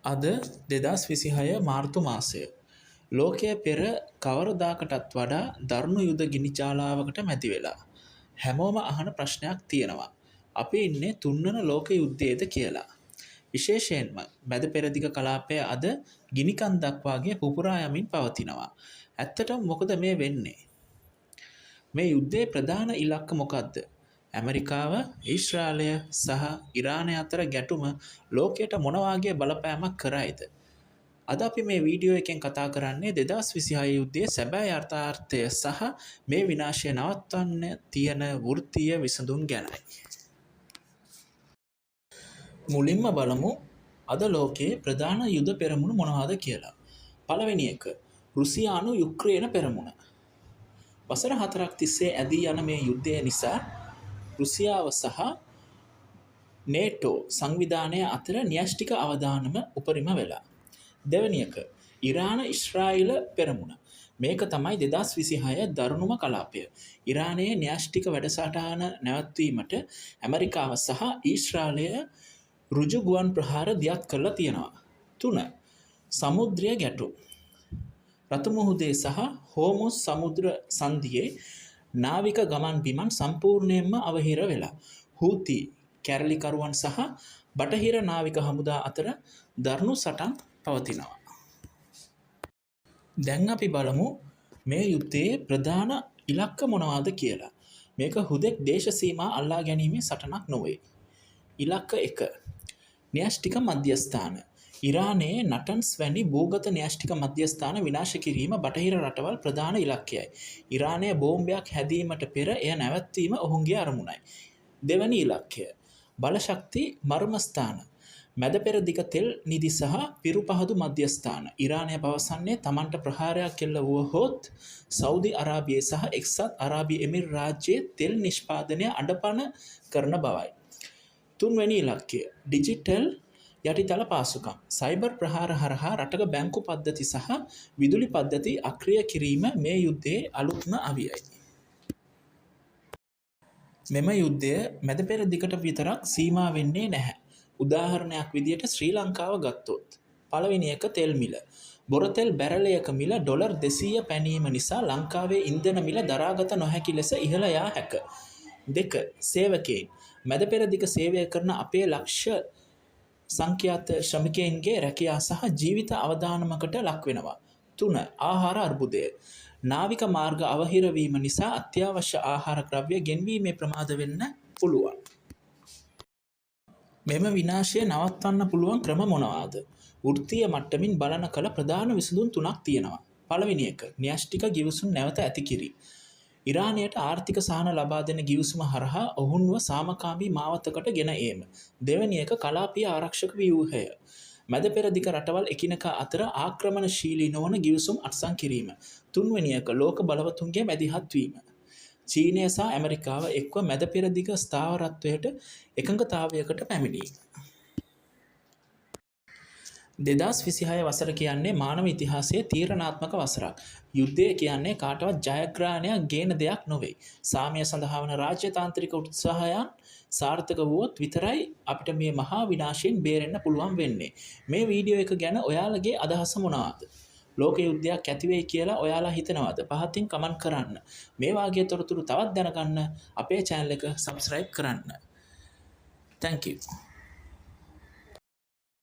අද 2026 මාර්තු මාසය. ලෝකය පෙර කවරදාකටත් වඩා දරුණු යුද ගිනි ජාලාවකට මැදි වෙලා. හැමෝම අහන ප්‍රශ්නයක් තියෙනවා. අපි ඉන්නේ තුන්වන ලෝක යුද්ධයේද කියලා. විශේෂයෙන්ම මැද පෙරදිග කලාපය අද ගිනි කන්දක් වාගේ පුපුරා යමින් පවතිනවා. ඇත්තටම මොකද මේ වෙන්නේ? මේ යුද්ධයේ ප්‍රධාන ඉලක්ක මොකද්ද? ඇමරිකාව, ඊශ්‍රායලය සහ ඉරානය අතර ගැටුම ලෝකයට මොන වාගේ බලපෑමක් කරයිද? අද අපි මේ වීඩියෝ එකෙන් කතා කරන්නේ 2026 යුද්ධයේ සැබෑ යථාර්ථය සහ මේ විනාශය නවත්වන්න තියෙන වෘත්තීය විසඳුම් ගැනයි. මුලින්ම බලමු අද ලෝකයේ ප්‍රධාන යුද පෙරමුණු මොනවාද කියලා. පළවෙනි එක, රුසියානු යුක්‍රේන පෙරමුණ. වසර 4ක් තිස්සේ ඇදී යන මේ යුද්ධය නිසා රුසියාව සහ නේටෝ සංවිධානය අතර න්‍යෂ්ටික අවදානම උපරිම වෙලා. දෙවැනි එක, ඉරාන ඊශ්‍රායල පෙරමුණ. මේක තමයි 2026 දරුණුම කලාපය. ඉරානයේ න්‍යෂ්ටික වැඩසටහන නැවැත්වීමට ඇමරිකාව සහ ඊශ්‍රායලය ඍජු ගුවන් ප්‍රහාර දියත් කරලා තියෙනවා. තුන, සමුද්‍රීය ගැටුම්. රතු මුහුදේ සහ හෝමුස් සමුද්‍ර සන්ධියේ නාවික ගමන් බිමන් සම්පූර්ණයෙන්ම අවහිර වෙලා. හූති කැරලිකරුවන් සහ බටහිර නාවික හමුදා අතර දරුණු සටන් පවතිනවා. දැන් අපි බලමු මේ යුද්ධයේ ප්‍රධාන ඉලක්ක මොනවාද කියලා. මේක හුදෙක් දේශ සීමා අල්ලා ගැනීමේ සටනක් නොවේ. ඉලක්ක 1, න්‍යෂ්ටික මධ්‍යස්ථාන. ඉරානයේ නටන්ස් වැනි භූගත න්‍යෂ්ටික මධ්‍යස්ථාන විනාශ කිරීම බටහිර රටවල් ප්‍රධාන ඉලක්කයයි. ඉරානය බෝම්බයක් හැදීමට පෙර එය නැවැත්වීම ඔවුන්ගේ අරමුණයි. දෙවැනි ඉලක්කය, බලශක්ති මර්මස්ථාන. මැද පෙර දිග තෙල් නිධි සහ පිරුපහදු මධ්‍යස්ථාන. ඉරානය පවසන්නේ තමන්ට ප්‍රහාරයක් එල්ල වුවහොත් සෞදි අරාබියේ සහ එක්සත් අරාබි එමිර් රාජ්‍යයේ තෙල් නිෂ්පාදනය අඩපණ කරන බවයි. තුන්වැනි ඉලක්කය, ඩිජිටල් යටිතල පාසුකම්. සයිබර් ප්‍රහාර හරහා රටක බැංකු පද්ධති සහ විදුලි පද්ධති අක්‍රිය කිරීම මේ යුද්ධයේ අලුත්ම අවියයි. මෙම යුද්ධය මැද පෙර දිගට විතරක් සීමා වෙන්නේ නැහැ. උදාහරණයක් විදියට ශ්‍රී ලංකාව ගත්තොත්, පළවෙනි එක, තෙල් මිල. බොරතෙල් බැරලයක මිල ඩොලර් 200 පැනීම නිසා ලංකාවේ ඉන්ධන මිල දරාගත නොහැකි ලෙස ඉහළ යා හැක. දෙක, සේවකයින්. මැද පෙර දිග සේවය කරන අපේ ලක්ෂ සංඛ්‍යාත ශ්‍රමිකයින්ගේ රැකියා සහ ජීවිත අවදානමකට ලක් වෙනවා. තුන, ආහාර අර්බුදය. නාවික මාර්ග අවහිර වීම නිසා අත්‍යවශ්‍ය ආහාර ද්‍රව්‍ය ගෙන්වීමේ ප්‍රමාද වෙන්න පුළුවන්. මෙම විනාශය නවත්වන්න පුළුවන් ක්‍රම මොනවාද? වෘත්තීය මට්ටමින් බලන කළ ප්‍රධාන විසඳුම් තුනක් තියෙනවා. පළවෙනි එක, න්‍යෂ්ටික ගිවිසුම් නැවත ඇති කිරීම. ඉරානයට ආර්ථික සහන ලබා දෙන ගිවිසුම හරහා ඔවුන්ව සාමකාමී මාවතකට ගෙන ඒම. දෙවැනි එක, කලාපීය ආරක්ෂක ව්‍යුහය. මැද පෙර දිග රටවල් එකිනෙකා අතර ආක්‍රමණශීලී නොවන ගිවිසුම් අත්සන් කිරීම. තුන්වෙනි එක, ලෝක බලවතුන්ගේ මැදිහත් වීම. චීනය සහ ඇමරිකාව එක්ව මැද පෙර දිග ස්ථාවරත්වයට එකඟතාවයකට පැමිණීම. 2026 වසර කියන්නේ මානව ඉතිහාසයේ තීරණාත්මක වසරක්. යුද්ධය කියන්නේ කාටවත් ජයග්‍රහණයක් ගේන දෙයක් නොවේ. සාමය සඳහා වන රාජ්‍යතාන්ත්‍රික උත්සාහයන් සාර්ථක වුවොත් විතරයි අපිට මේ මහා විනාශයෙන් බේරෙන්න පුළුවන් වෙන්නේ. මේ වීඩියෝ එක ගැන ඔයාලගේ අදහස මොනවාද? ලෝක යුද්ධයක් ඇති වෙයි කියලා ඔයාලා හිතනවද? පහතින් කමෙන්ට් කරන්න. මේ වාගේ තොරතුරු තවත් දැනගන්න අපේ චැනල් එක සබ්ස්ක්‍රයිබ් කරන්න. Thank you.